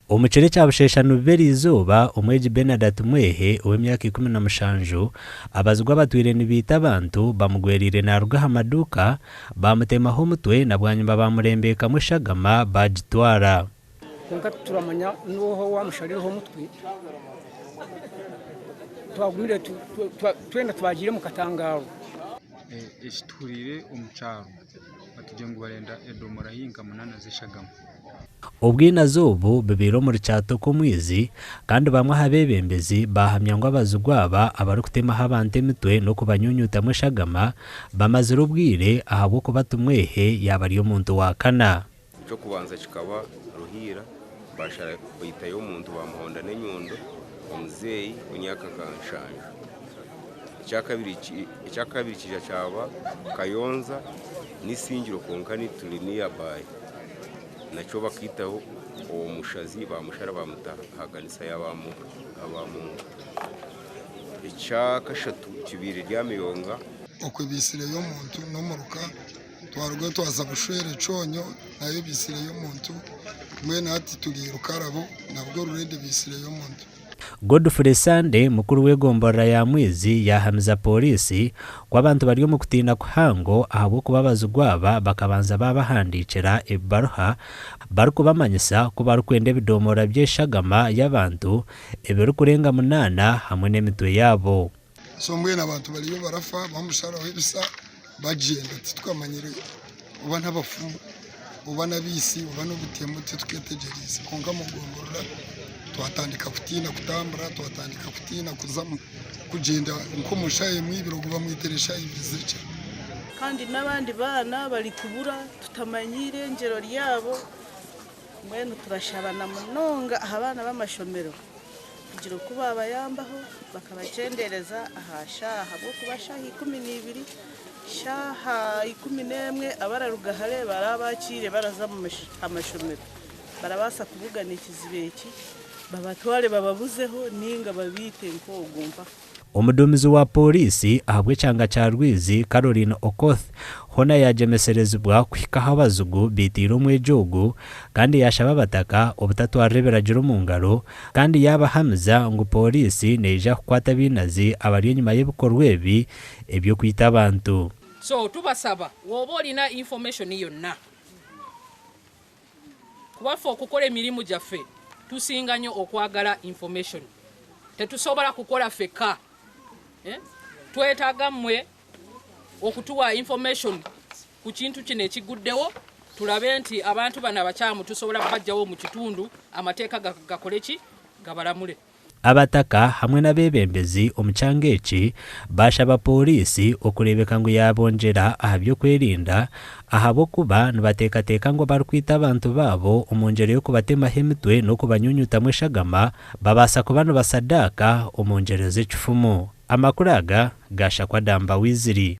Omu kiro ekya busheesha nibiba eriizooba, omwegi Benard Tumwehe ow'emyaka 17, abazigu abatwire nibaita abantu bamugwereire naaruga aha maduuka, baamutemaho omutwe na bwanyima baamurembeekamu eshagama baagitwara. Kwonka tituramanya n'oha owaamusharireho omutwe. Twagumire twena twagiire omu katangaaro. Eki tuhuriire omu kyaro batugira ngu barenda edomora haihi nka munaana z'eshagama. Obwinazi obu bubaire omuri Kyatoko Omwizi kandi bamwe aha beebembezi baahamya ngu abazigu aba abarikutemaho abantu emitwe n'okubanyunyutamu eshagama bamazire obwire ahabw'okuba Tumwehe yaaba ari omuntu wa kana. Eky'okubanza kikaba Ruhiira, baashara baitayo omuntu baamuhonda n'enyundo, omuzeeyi w'emyaka nka nshanju. Ekyakabiri kiija kyaba Kayonza n'Isingiro kwonka turi nearby. Nakyo bakaitaho omushazi baamushara baamuta aha kanisa y'Abamungu. Ekyakashatu kibaire Ryamiyonga. Okwe baitsireyo omuntu n'omuruka twarugayo twaza Bushwere Kyonyo nayo baitsireyo omuntu mbwenu hati turi Rukarabo nabwo already baitsireyo omuntu. Godfrey Sande, mukuru w'egomborora ya Mwizi yaahamiza pooriisi ku abantu bari omu kutiina kuhango ahabw'okuba abazigu aba bakabanza baabahandiikira ebibaruha barikubamanyisa ku barikwenda ebidomoora by'eshagama y'abantu ebirikurenga munaana hamwe n'emitwe yaabo. So mbwenu abantu bariyo barafa bamusharaho ebisa bagyenda titukamanyire oba n'abafumu oba n'abaitsi oba n'obutemu tituketegyereize kwonka omu gomborora twatandika kutiina kutambura twatandika kutiina kuza kugyenda nk'omu shaaha emwe ibiri ogu bamwitire eshaaha ibiri z'ekiro. Kandi n'abandi baana barikubura tutamanyire eirengyero ryabo mbwenu turashaba na munonga aha baana b'amashomero. Kugira oku baabayambaho bakabakyendeereza aha shaaha ahabw'okuba shaaha 12, shaaha 11 abararuga hare baraba baakiire baraza aha mashomero barabaasa kubugana ekizibu eki babatware bababuzeho nainga babaite nk'ogwo mpaho. Omuduumizi wa Pooriisi ahabw'ekyanga kya Rwizi, Caroline Okoth hoona yaagyemeserezibwa kuhika ahu abazigu baitiire omwegi ogu kandi yaashaba abataka obutatwarira ebiragiro omu ngaro kandi yaabahamiza ngu Pooriisi neija kukwata abainazi abari enyima y'ebikorwa ebi eby'okwita abantu. So tubasaba woba olina information yonna kuba ffe okukola emirimu gyaffe tusinga nnyo okwagala information tetusobola kukola ffekka eh? Twetaaga mmwe okutuwa information ku kintu kino ekiguddewo tulabe nti abantu bano abakyamu tusobola kubajjawo mu kitundu amateeka gakole ki gabalamule. Abataka hamwe n'abeebembezi omu kyanga eki baashaba Pooriisi okureebeka ngu yaabongyera aha by'okwerinda ahabw'okuba nibateekateeka ngu abarikwita abantu baabo omu ngyero y'okubatemaho emitwe n'okubanyunyutamu eshagama babaasa kuba nibasadaaka omu ngyero z'ekifumu. Amakuru aga gaashakwa Damba Wiziri.